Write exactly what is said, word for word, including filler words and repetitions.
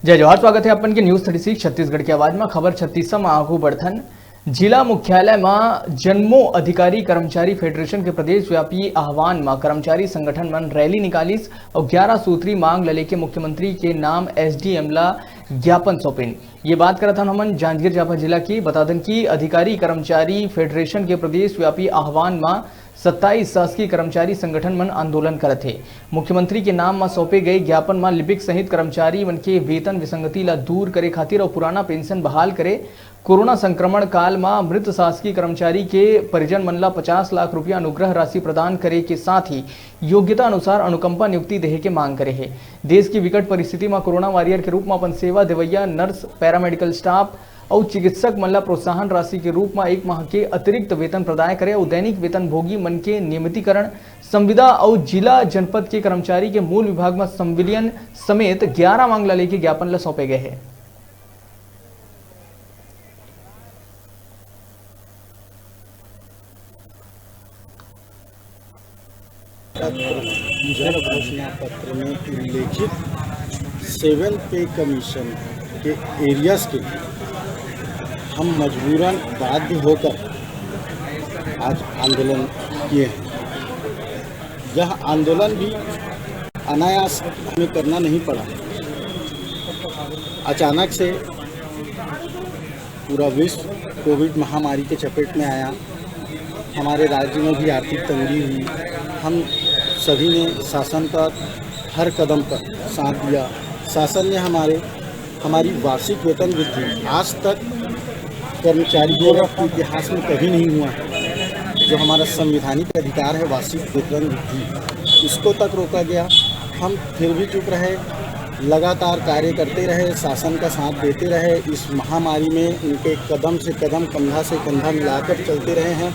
जय जोहार, स्वागत हे अपन के News Thirty Six छत्तीसगढ़ के आवाज म। खबर छत्तीस म आगू बढ़थन। जिला मुख्यालय म जम्मो अधिकारी कर्मचारी फेडरेशन के प्रदेश व्यापी आह्वान म कर्मचारी संगठन मन रैली निकालिस अउ ग्यारह सूत्री मांग ल लेके मुख्यमंत्री के नाम एसडीएम ला ज्ञापन सौंपिन। ये बात करत हन हमन जांजगीर चांपा जिला की। बता देन कि अधिकारी कर्मचारी फेडरेशन के प्रदेश व्यापी आह्वान म सत्ताईस शासकीय कर्मचारी संगठन मन आंदोलन करत हे। मुख्यमंत्री के नाम म सौंपे गए ज्ञापन म लिपिक सहित कर्मचारी मन के वेतन विसंगति ला दूर करे खातिर अउ पुराना पेंशन बहाल करे, कोरोना संक्रमण काल म मृत शासकीय कर्मचारी के परिजन मन ला पचास लाख रुपया अनुग्रह राशि प्रदान करे के साथ ही योग्यता अनुसार अनुकंपा नियुक्ति देहे के मांग करे हे। देश की विकट परिस्थिति म कोरोना वॉरियर के रूप म अपन सेवा देवैया नर्स, पैरामेडिकल स्टाफ अउ चिकित्सक मन ला प्रोत्साहन राशि के रूप म एक माह के अतिरिक्त वेतन प्रदाय करे अउ दैनिक वेतन भोगी मन के नियमितीकरण, संविदा अउ जिला जनपद के कर्मचारी के मूल विभाग म संविलियन समेत ग्यारह मांग ला लेके ज्ञापन ला सौंपे गए हे। पत्र, जन घोषणा पत्र में उल्लेखित सेवन पे कमीशन के एरियर्स के लिए हम मजबूरन बाध्य होकर आज आंदोलन किए हैं। यह आंदोलन भी अनायास हमें करना नहीं पड़ा। अचानक से पूरा विश्व कोविड महामारी के चपेट में आया। हमारे राज्य में भी आर्थिक तंगी हुई। हम सभी ने शासन का हर कदम पर साथ दिया। शासन ने हमारे, हमारी वार्षिक वेतन वृद्धि आज तक कर्मचारी के इतिहास में कभी नहीं हुआ है। जो हमारा संवैधानिक अधिकार है वार्षिक वेतन वृद्धि, इसको तक रोका गया। हम फिर भी चुप रहे, लगातार कार्य करते रहे, शासन का साथ देते रहे। इस महामारी में उनके कदम से कदम, कंधा से कंधा मिलाकर चलते रहे हैं।